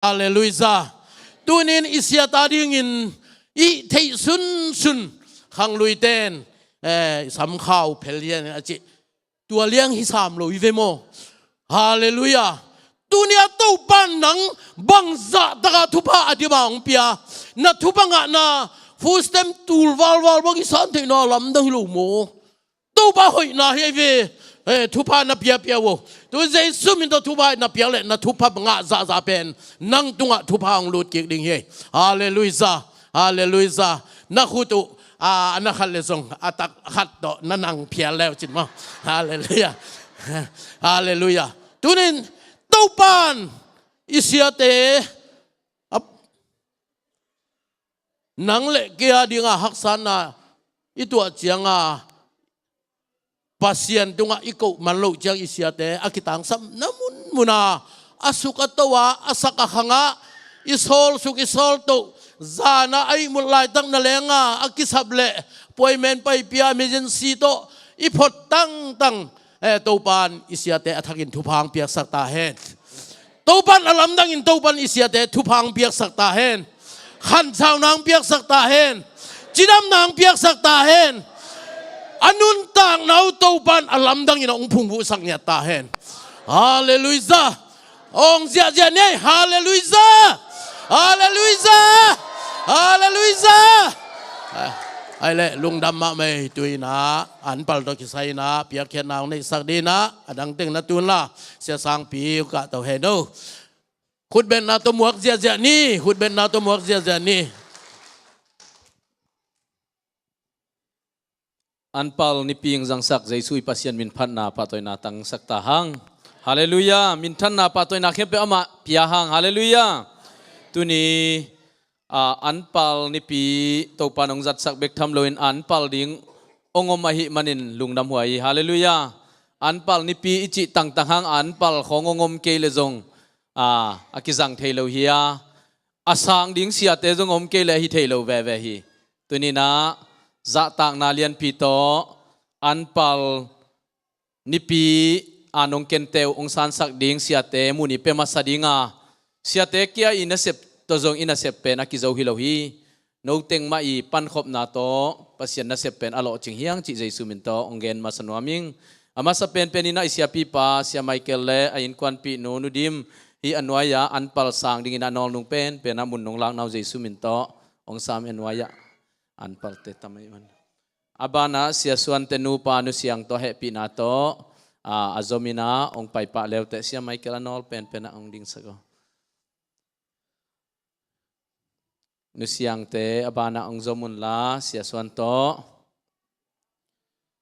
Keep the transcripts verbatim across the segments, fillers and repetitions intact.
Halleluiah. Tunin i siate adingin i theih sunsun khangluite in, eh, samkhau phel hian a cih tua liang hi sam lo hi ve maw? Halleluiah. Tuni a Topa nang bangzah taka thupha a dima hong pia, na thupha ngahna food stamp tul valval bang i san theihna lamdang hi lo maw? Topa hoihna hi ve. Eh, thupha na piapia uh. Tu Jesu min tawh thupha na piak leh na thupha ngah zahzah pen nang tungah thupha hong lut kik ding hi. Halleluiah. Halleluiah. Na khut uh, ah, a na khat le zong a tak khat tawh na nang phial leu cin maw? Halleluiah. Halleluiah. Tunin Topan i siate a, nang le kei a dinga haksatna i tuah cianga Pasian tungah i koh man loh ciang i siate a kitangsapna munmuna a suk a to a, a sak a khangah i sawl suk i sawl toh, zana a ihmut laitak na lenga a kisap leh appointment paipia emergency tawh i phot tangtang, eh, Topan i siate a thakin thupha hong piaksak ta hen. Topan a lamdangin Topan i siate thupha hong piaksak ta hen. Khansauna hong piaksak ta hen. Cidamna hong piaksak ta hen. A nuntakna uh Topan a lamdangin hong phungvuhsak ngiat ta hen. Halleluiah. Hong ziahziah ni. Halleluiah. Halleluiah. Halleluiah. Ai le, lungdam mahmah ei. Tuinah anpal tawh kisai inah piakkhiatna hong neihsak dinah a dangteng na tunla, Sia Sangpi uh kah to hen o. Khutbetna tawh muak ziahziah ni. Khutbetna tawh muak ziahziah ni. Anpal nipi hong zangsak Jesu i Pasian minphatna pahtawina tangsak ta hang. Halleluiah. Minthanna pahtawina khempeuh amah pia hang. Halleluiah. Tuni, ah, anpal nipi Topan hong zatsak bek tham loin anpal ding hong om ahih manin lungdam huai hi. Halleluiah. Anpal nipi i cih tangtang hang anpal khawng hong om kei le zong, ah, a kizang thei lo hi a, a sang ding siate zong om kei le hi thei lo veve hi. Tuninah zahtakna lianpi tawh anpal nipi a nong kenteu hong sansak ding siate mun i pia masa dinga, siate kia i nasep tawh zong i nasep pen a kizo hi lo hi. Noteng mah i pankhopna tawh Pasian nasep pen a lawhcing hiang cih Jesu min tawh hong gen masa nuam ing. A masa penpen inah i siapipa Sia Michael le a innkuanpih nu Nu Dim hi a nuai-ah anpal sang dingin a nawlnung penpen ah mun nong lakna uh Jesu min tawh hong sam hi a nuai-ah. Anpalte tam ei un. A banah Sia Suante nupa Nu Siang tawh hehpihna tawh, ah, a zominah hong paipah leuteh Sia Michael a nawl penpen ah hong dingsak aw. Nu Siangte a banah hong zom unla, Sia Suan tawh.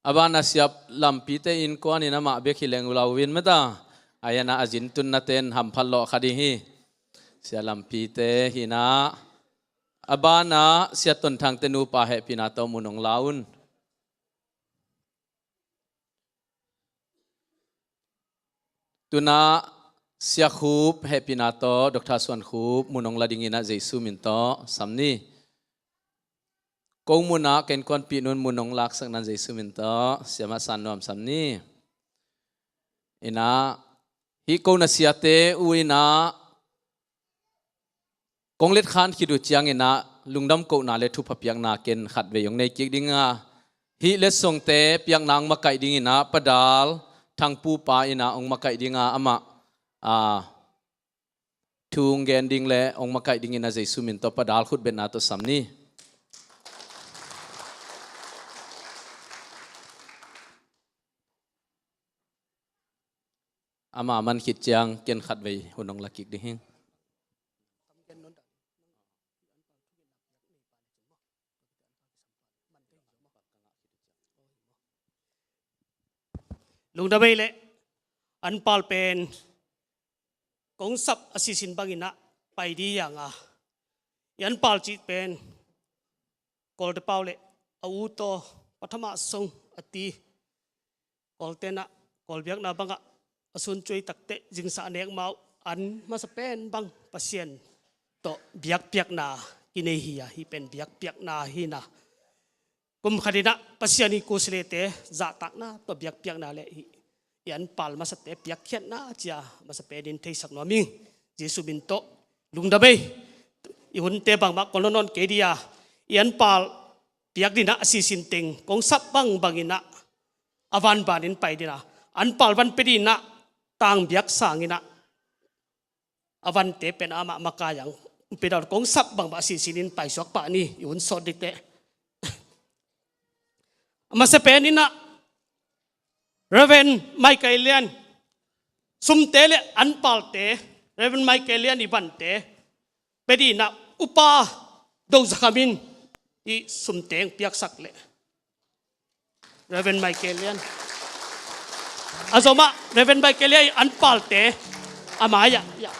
A banah Sia Lampite innkuan in amah bek hi leng uh lau vin mata. A hianah a zin tunnaten hamphat lawh kha ding hi. Sia Lampite hinah a banah Sia Ton Thangte nupa hehpihna tawh mun hong la un. Tunah Sia Khup hehpihna tawh Doctor Suan Khup mun hong la dinginah Jesu min tawh sam ni. Ko munah ka innkuanpih nun mun hong laksakna Jesu min tawh Siamah San Nuam sam ni. Inah hih ko na siate uh inah kong letkhan khit uh cianginah lungdam kohna le thupha piakna ken khatvei hong nei kik dinga, hih letsongte piakna hong makaih dinginah Padal Thangpupa inah hong makaih dinga amah, a, thu hong gen ding le hong makaih dinginah Jesu min tawh Padal khutbetna tawh sam ni. Ama man khit ciang ken khatvei hun hong la kik ding hi. Lungdam ei leh anpal pen kong sap a sisin banginah pai di hianga, i anpal cih pen Kawlte pau le a u tawh pathama song a ti. Kawltenah Kawl biakna bangah a sun cuai takteh zingsa a nek mau an masa pen bang Pasian tawh biakpiakna kinei hi a, hih pen biakpiakna hina. Kum khatinah Pasian i kusilete zahtakna tawh biakpiakna le hih i anpal masate piakkhiatna cia masa penin theisak nuam ing. Jesu min tawh Lungdam ei. I hunte bangmah kong lo nawn kei dih a, i anpal piak ding ah a sisin teng kong sap bangbang in ah a vanvan in pai ding a, anpal van pia ding ah tangbiak sang in ah a vante pen amah makai ang. Pen a kong sap bangbang a sisin in paisuak pah ni, i hun sawt ding teh. A masa pen in ah Reverend Michael Lian sumte le anpalte, Reverend Michael Lian i vante pia ding ah Upa Do Za Kham in i sumte piaksak leh, Reverend Michael Lian. A zomah Reverend Michael Lian i anpalte a mai ah, ya.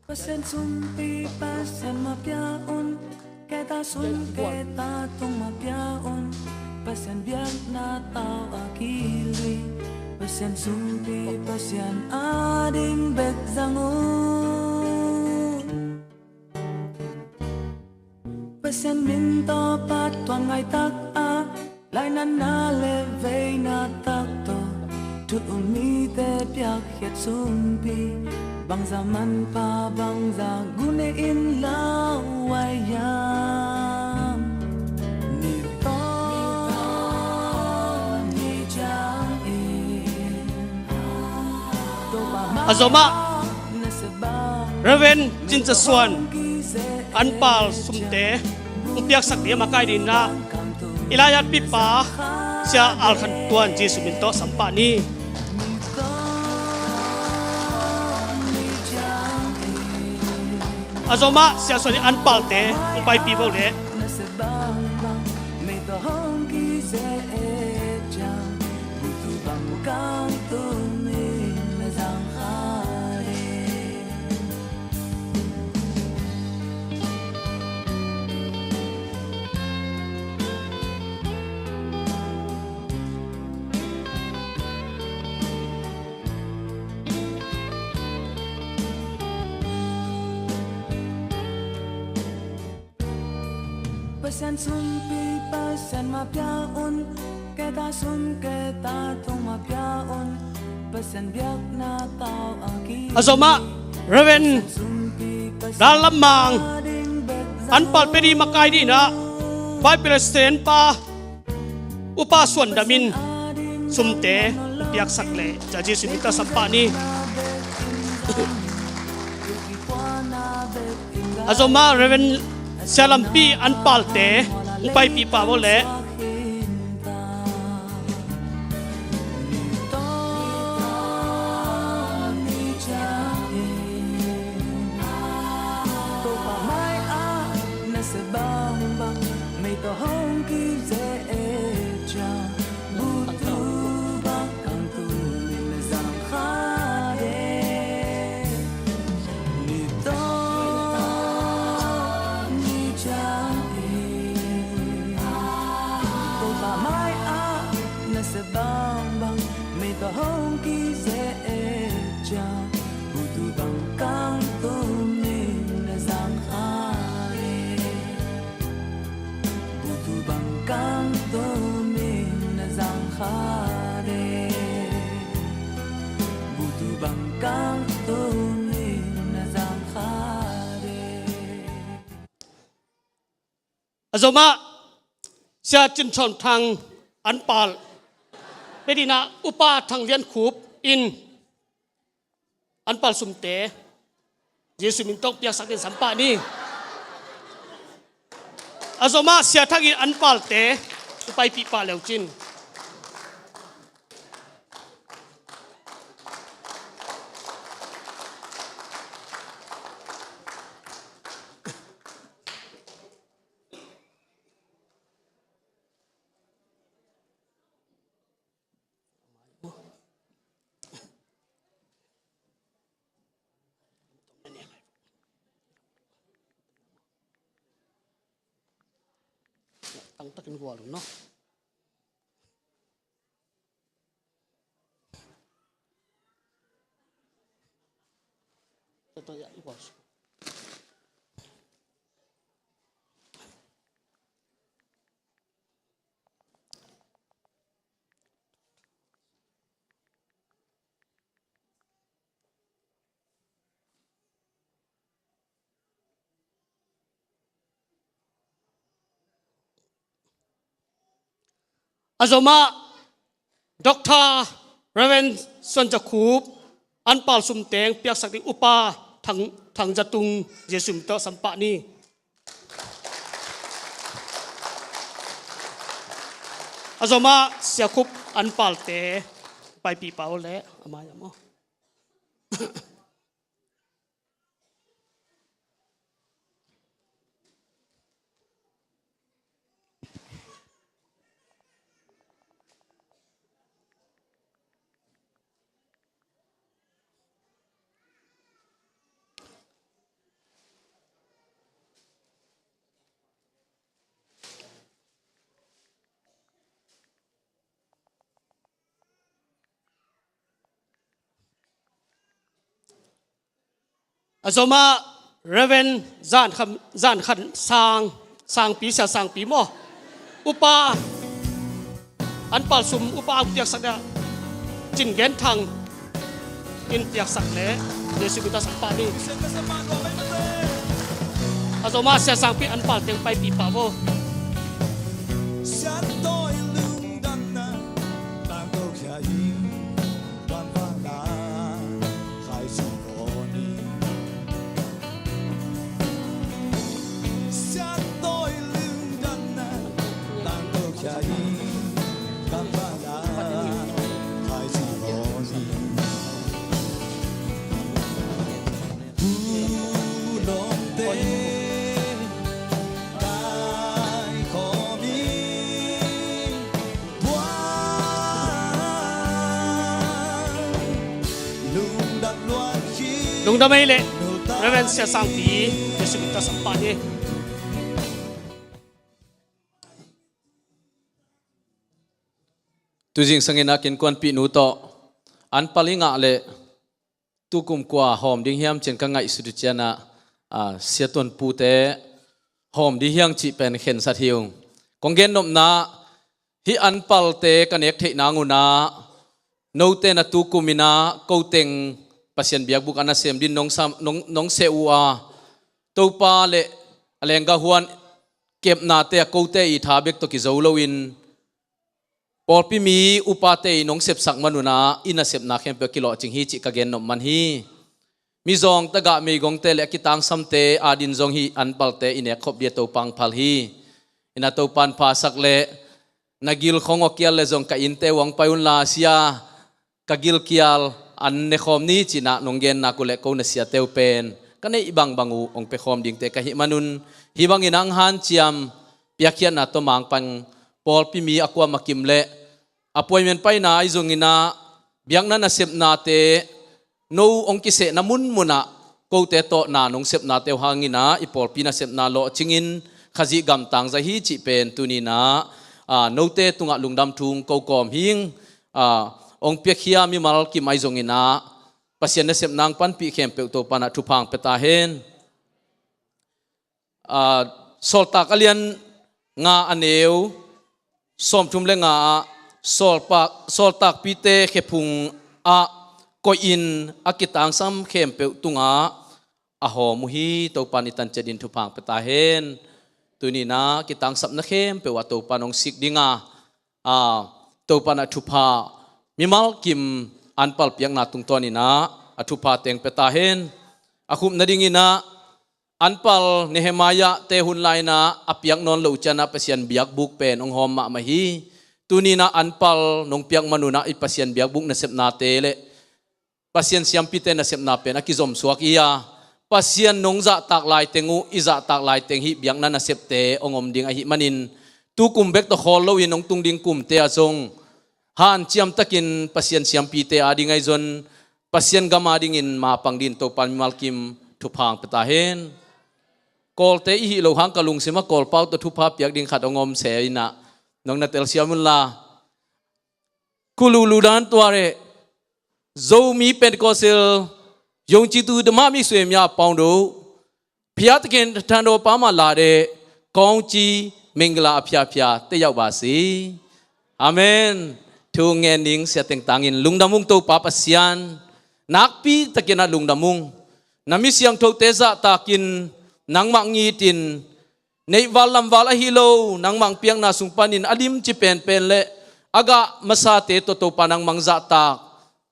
Pasian sumpi, Pasian mah pia un, kei ta sum, kei ta tung mah pia un, Pasian biakna tau a kilui, Pasian sumpi, Pasian ading bek zang un. Pasian min tawh pahtawi ngaitak a, lainatna le veina tak tawh thu um mite piakkhiat sumpi, bangzah manpha bangzah gu nei in lauhuai hiam? Ni tawh ni ciang in Topa mai a zomah Reverend Cin Za Suan anpal sumte hong piaksak ding a makai ding ah, i laiatpipa Sia Al Khan Tuan Jesu min tawh sam pah ni. A zomah Sia Suan i anpalte hong paipih vo leh. Pasian sumpi, Pasian mah pia un, kei ta sum, kei ta tung mah pia un, Pasian biakna tau a ki. A zomah Reverend Dal Lam Mang anpal pia ding makai ding ah, Vice President pa Upa Suan Dam in sumte piaksak leh, Sia Jesu min tawh sam pah ni. A zomah Reverend Sia Lampi anpalte hong paipih pah vo leh. Topa mai ah na sia bangbang, mei tawh hong kizeh e ciang, butu bang kang tum in na zang kha e. Butu bang kang tum in na zang kha e. Butu bang kang tum in na zang kha e. A zomah Sia Cin Thawm Thang anpal pia ding ah, Upa Thang Lian Khup in anpal sumte Jesu min tawh piaksak ding sam pah ni. A zomah Sia Thang in anpalte hong paipih pah le uh cin. Tang takin gual uh no. A zomah Doctor Reverend Suan Za Khup anpal sum teng piaksak ding Upa Thang, Thang Za Tung Jesuh min tawh sam pah ni. A zomah Sia Khup anpalte paipih pah uh leh a mai-ah maw. A zomah Reverend Zan Khan, Zan Khan Sang, Sangpi, Sia Sangpi maw. Upa anpal sum, upa ang piaksak dia Cin Gen Thang in piaksak leh Jesuh min tawh sam pah ni. A zomah Sia Sangpi anpal teng paipih pah vo. Lungdam ei leh Reverend Sia Sangpi, Jesuh min tawh sam pah ni. Tuzing sangin a kiinkuanpih nu tawh anpal i ngah leh tukum kua hawm ding hiam ci-in ka ngaihsut uh ciangin ah, a, Sia Tuan Pute hawm ding hiam cih pen khensat hi ung. Kong gennopna, hih anpalte ka nek theih nang un ah, note na tukum in ah ko teng Pasian biakbuk a nasem ding nong sam, nong, nong seh uh a, Topa leh a lenggah huan kepnate ah kote i tha bek tawh kizo loin, pawlpi mi upate in hong sepsak man un ah i nasepna khempeuh kilawhcing hi cih ka gennop man hi. Mizawngte, gah meigongte leh a kitangsamte adingin zong hih anpalte i nek khop ding a Topa hong phal hi. In ah Topa in phasak leh na gilkhong aw kial leh zong ka innte uh hong pai un la, Sia, ka gilkial an ne khawm ni ci-in ah nong gen nak uh leh ko na siate uh pen ka neih bangbang uh hong pia khawm dingte ka hih man un, hih bangin hong hanciam piakkhiatna tawh mangpang pawlpi mi a kuamah kim leh appointment paina ahi zongin ah biakna nasepnate no hong kisehna munmun ah kote tawh na nong sepnate uh hangin ah i pawlpi nasepna lawhcingin Khazih gam tangzai hi cih pen tuni-in ah, a, note tungah lungdam thu hong ko kawm hi ing. A, hong piakhia mimal kim ahi zongin ah Pasian nasepna hong panpih khempeuh Topa in ah thupha hong pia ta hen. A, Sawltak a lian nga, a neu sawmthum leh nga ah, sawlpak, sawltakpite khephung ah koihin a kitangsam khempeuh tungah a hawm uh hi. Topa in i tan ciat dingin thupha hong pia ta hen. Tuni-in ah kitangsapna khempeuh ah Topa in hong sik ding a, a, Topa in ah thupha mimal kim anpal piakna tungtawnin ah a thupha teng pia ta hen. A khupna dingin ah anpal Nehemiah-te hun lai-in ah a piak nawn loh uh ciangin ah Pasian biakbuk pen hong hawm mahmah hi. Tuni-in ah anpal nong piak man un ah i Pasian biakbuk nasepnate leh Pasian siampite nasepna pen a kizomsuak hi a, Pasian nong zahtak laiteng uh, i zahtak laiteng hih biakna nasepte hong om ding ahih manin, tukum bek tawh khawl loin hong tung ding kumte ah zong hanciam takin Pasian siampite ading ahi zong Pasian gam adingin mapang dingin Topa in mimal kim thupha hong pia ta hen. Kawlte i hih loh hang ka lungsim ah Kawlpau tawh thupha piak ding khat hong om se in ah nong na telsiam un la. คุณลุง ลูดาน ตัวเร โซมี Pentecostal ယုံကြည်သူဓမ္မမိတ်ဆွေများအပေါင်းတို့ ဘုရားသခင်ထံတော်ပါမှလာတဲ့ ကောင်းချီးမင်္ဂလာအဖျားဖျား သက်ရောက်ပါစေ။ အာမင်။ Thu ngen ning, Sia Teng Tang in lungdam ung. Topa Pasian, nakpi takin ah lungdam ung. Na mi siangthote zahtakin, nangmah ngitin, neihval lamval ahi lo, nangmah hong piakna sung panin a limci penpen leh a gah masate tawh Topa nangmah zahtak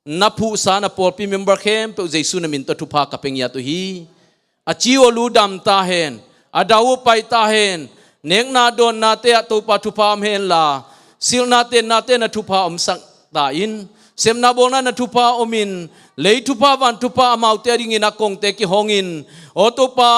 na phuhsa na pawlpi member khempeuh Jesu na min tawh thupha ka pia ngiat uh hi. A ci uh a lu dam ta hen, a dau uh pai ta hen, nekna dawnnate ah Topa thupha om hen la, silhna tennate na thupha omsak ta in, sepna bawlna na thupha om in, lei thupha van thupha amaute a dingin a kongte kihong in, aw Topa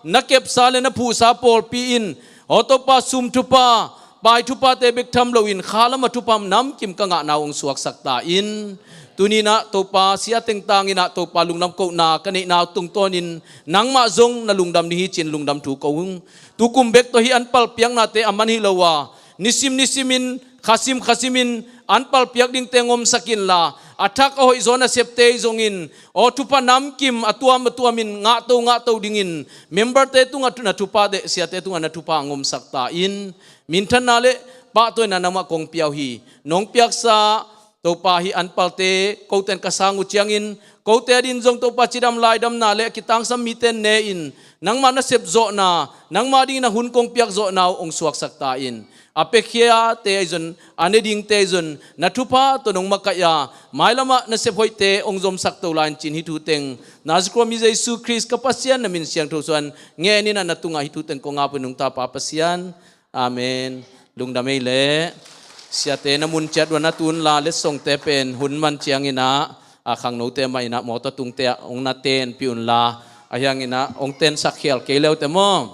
na kepsa le na phuhsa pawlpi in, aw Topa sum thupha, pai thuphate bek tham loin kha lam a thupha namkim ka ngahna uh hong suaksak ta in. Tuni-in ah Topa sia tengtang in ah Topa lungdam kohna ka neihna uh tungtawnin nangmah zong na lungdam ding hi ci-in lungdam thu ko ung. Tukum bek tawh hih anpal piaknate a man hi lo a, nisim nisimin khasim khasimin anpal piak dingte ngomsak inla, a thak a hoih zaw nasepte hi zongin aw thupha namkim a tuam a tuamin ngahto ngahto dingin memberte tungah na thupha, deh siate tungah na thupha ngomsak ta in. Minthanna le pahtawina nangmah kong pia uh hi. Nong piaksa Topa hih anpalte koten ka sang uh ciangin kote adin zong Topa cidam laidamna le a kitangsam mite ne in nangmah nasep zawhna, nangmah dingin a hun kong piak zawhna uh hong suaksak ta in. A piakhiate ahi zong, a ne dingte ahi zong na thupha tawh nong makaih a, mailamah nasep hoihte hong zomsak to lai in ci-in hih thu teng Nazareth khua mi Jesu Khrist ka Pasian na min siangtho suan ngen in ah na tungah hih thu teng kong ap uh hi, nungta Pa Pasian. Amen. Lungdam ei leh. Siate na mun ciat uh a na tu unla, letsongte pen hun man ciangin ah a khangnote mah in ah mawtaw tungte ah hong na tenpih unla, ahi hangin ah hong tensak khial kei le uh teh maw.